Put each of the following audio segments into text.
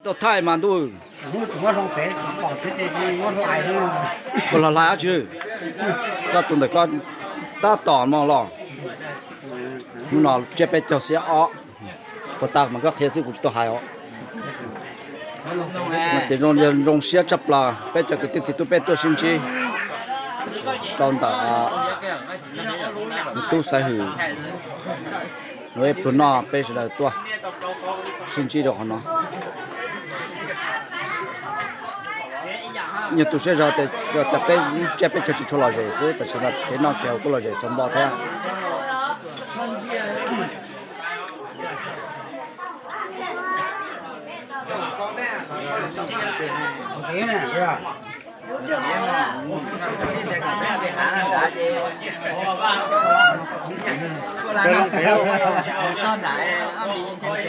Tau thaij mas ntuj. Koj los hlais dab tsi? Koj tus ntawm koj tab tom no los. Hnub no tsiab peb caug xiab ob, puas tag mas koj qhia xwb kuv tsis tau hais os. Mas ces zoo, zoo siab tshaj plaws peb cov kwv tij txiv tub peb tuaj sib ntsib rau ntawm tub Xaiv Hwm, pluag noj peb sawv daws tuaj sib ntsib rau qhov no. Nyuag tu siab zog tias peb tsiab peb caug tsis tshua lom zem xwb, tam sim no kev noj kev haus kuj lom zem xaus npo thiab.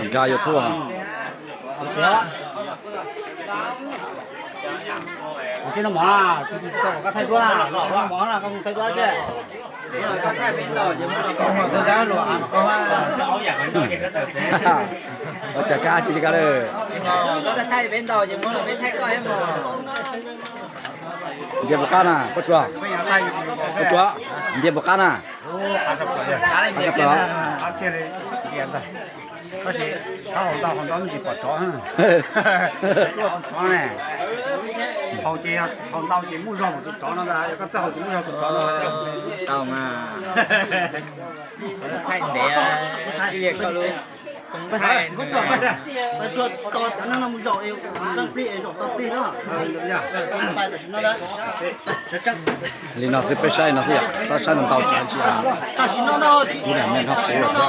Nkag YouTube. Koj thaij duab, koj thaij duab. Ua cas kab tsis li kab lawm. Ntiav puas qab na, Paj Tsua? Paj Tsua, ntiav puas qab na? Qab tshaj plaws. Tab sis thaub hau ntau hau ntau tsis pom tsov. Tsov ne, hau ces hau ntau ces muaj zog mus tus tsov no ntag, yog koj txawj hau ces muaj zog tus tsov no. Tau mas. Thaij ntev, ib li koj lub. Li no xwb peb saib no xwb yom, saib ntau ntau tsam tsis, kuv niam me nrog kuv lawm thiab.